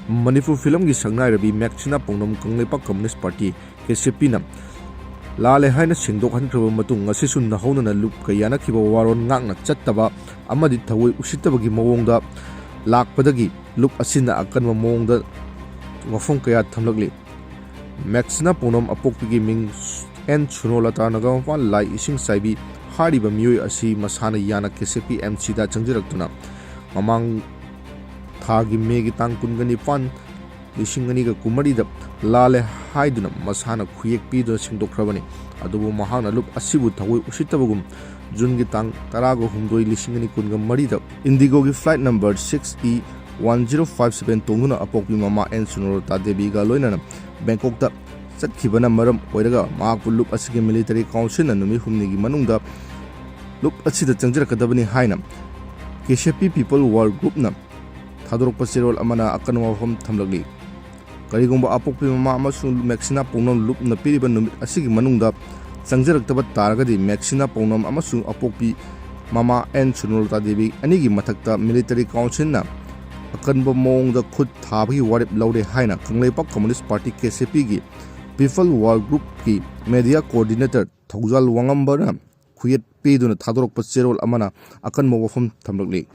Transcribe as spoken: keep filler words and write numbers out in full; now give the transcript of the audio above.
ꯃꯅꯤꯄꯨꯔ ꯐꯤꯂꯝꯒꯤ ꯁꯛꯅꯥꯏꯔꯕꯤ ꯃꯦꯛꯁꯤꯅꯥ ꯄꯥꯎꯅꯝ Kangleipak ꯀꯝꯌꯨꯅꯤꯁ party, K C ꯄꯤꯅ ꯂꯥꯜꯂꯦ ꯍꯥꯏꯅ ꯁꯦꯡꯗꯣꯛꯍꯟꯈ꯭ꯔꯕ ꯃꯇꯨꯡ, ꯉꯁꯤꯁꯨ ꯅꯧꯍꯧꯅꯅ ꯂꯨꯞꯀ ꯌꯥꯅꯈꯤꯕ ꯋꯥꯔꯣꯜ ꯉꯥꯛꯅ ꯆꯠꯇꯕ ꯑꯃꯗꯤ ꯊꯑꯣꯏ ꯎꯁꯤꯠꯇꯕꯒꯤ ꯃꯑꯣꯡꯗ ꯂꯥꯛꯄꯗꯒꯤ ꯂꯨꯞ ꯑꯁꯤꯅ ꯑꯀꯟꯕ ꯃꯑꯣꯡꯗ ꯋꯥꯐꯝ ꯀꯌꯥ ꯊꯝꯂꯛꯂꯤ꯫ ꯃꯦꯛꯁꯤꯅꯥ ꯄꯥꯎꯅꯝ ꯑꯄꯣꯛꯄꯤꯒꯤ ꯃꯤꯡ ꯑꯦꯟ ꯁꯨꯅꯣꯂꯇꯥ ꯅꯒꯥꯃꯄꯥꯜ ꯂꯥꯏ ꯏꯁꯤꯡ ꯆꯥꯏꯕꯤ ꯍꯥꯏꯔꯤꯕ ꯃꯤꯑꯣꯏ ꯑꯁꯤ ꯃꯁꯥꯅ ꯌꯥꯅ ꯀꯦ ꯁꯤ ꯄꯤ ꯑꯦꯝ ꯁꯤꯗ ꯆꯪꯖꯔꯛꯇꯨꯅ ꯃꯃꯥꯡ ꯊꯥꯒꯤ ꯃꯦꯒꯤ ꯇꯥꯡ ꯀꯨꯟꯒ ꯅꯤꯄꯥꯟ, ꯂꯤꯁꯤꯡ ꯑꯅꯤꯒ ꯀꯨꯟꯃꯔꯤꯗ ꯂꯥꯜꯂꯦ ꯍꯥꯏꯗꯨꯅ ꯃꯁꯥꯅ ꯈꯨꯌꯦꯛ ꯄꯤꯗꯨꯅ ꯁꯦꯡꯗꯣꯛꯈ꯭ꯔꯕꯅꯤ꯫ ꯑꯗꯨꯕꯨ ꯃꯍꯥꯛꯅ ꯂꯨꯞ ꯑꯁꯤꯕꯨ ꯊꯑꯣꯏ ꯎꯁꯤꯠꯇꯕꯒꯨꯝ ꯖꯨꯟꯒꯤ ꯇꯥꯡ ꯇꯔꯥꯒ ꯍꯨꯝꯗꯣꯏ, ꯂꯤꯁꯤꯡ ꯑꯅꯤ ꯀꯨꯟꯒ ꯃꯔꯤꯗ ꯏꯟꯗꯤꯒꯣꯒꯤ flight number six E one zero five seven ꯇꯣꯡꯗꯨꯅ ꯑꯄꯣꯛꯄꯤ ꯃꯃꯥ ꯑꯦꯟ ꯁꯨꯅꯣꯂꯇꯥ ꯗꯦꯕꯤꯒ ꯂꯣꯏꯅꯅ ꯕꯦꯡꯀꯣꯛꯇ ꯆꯠꯈꯤꯕꯅ ꯃꯔꯝ ꯑꯣꯏꯔꯒ ꯃꯍꯥꯛꯄꯨ ꯂꯨꯞ ꯑꯁꯤꯒꯤ military councilꯅ ꯅꯨꯃꯤꯠ ꯍꯨꯝꯅꯤꯒꯤ ꯃꯅꯨꯡꯗ ꯂꯨꯞ ꯑꯁꯤꯗ ꯆꯪꯖꯔꯛꯀꯗꯕꯅꯤ ꯍꯥꯏꯅ ꯀꯦ ꯁꯤ ꯄꯤ People War Groupꯅ ꯊꯥꯗꯣꯔꯛꯄ ꯆꯦꯔꯣꯜ ꯑꯃꯅ ꯑꯀꯟꯕ ꯋꯥꯐꯝ ꯊꯝꯂꯛꯂꯤ꯫ ꯀꯔꯤꯒꯨꯝꯕ ꯑꯄꯣꯛꯄꯤ ꯃꯃꯥ ꯑꯃꯁꯨꯡ ꯃꯦꯛꯁꯤꯅꯥ ꯄꯥꯎꯅꯝ ꯂꯨꯞꯅ ꯄꯤꯔꯤꯕ ꯅꯨꯃꯤꯠ ꯑꯁꯤꯒꯤ ꯃꯅꯨꯡꯗ ꯆꯪꯖꯔꯛꯇꯕ ꯇꯥꯔꯒꯗꯤ, ꯃꯦꯛꯁꯤꯅꯥ ꯄꯥꯎꯅꯝ ꯑꯃꯁꯨꯡ ꯑꯄꯣꯛꯄꯤ ꯃꯃꯥ ꯑꯦꯟ ꯁꯨꯅꯣꯂꯇꯥ ꯗꯦꯕꯤ ꯑꯅꯤꯒꯤ ꯃꯊꯛꯇ military councilꯅ ꯑꯀꯟꯕ ꯃꯑꯣꯡꯗ ꯈꯨꯠ ꯊꯥꯕꯒꯤ ꯋꯥꯔꯦꯞ ꯂꯧꯔꯦ ꯍꯥꯏꯅ ꯀꯪꯂꯩꯄꯥꯛ ꯀꯝꯌꯨꯅꯤꯁ ꯄꯥꯔꯇꯤ, ꯀꯦ ꯁꯤ ꯄꯤꯒꯤ People War Groupꯀꯤ media coordinator ꯊꯧꯖꯥꯜ ꯋꯥꯉꯝꯕꯅ ꯈꯨꯌꯦꯠ ꯄꯤꯗꯨꯅ ꯊꯥꯗꯣꯔꯛꯄ ꯆꯦꯔꯣꯜ ꯑꯃꯅ ꯑꯀꯟꯕ ꯋꯥꯐꯝ ꯊꯝꯂꯛꯂꯤ꯫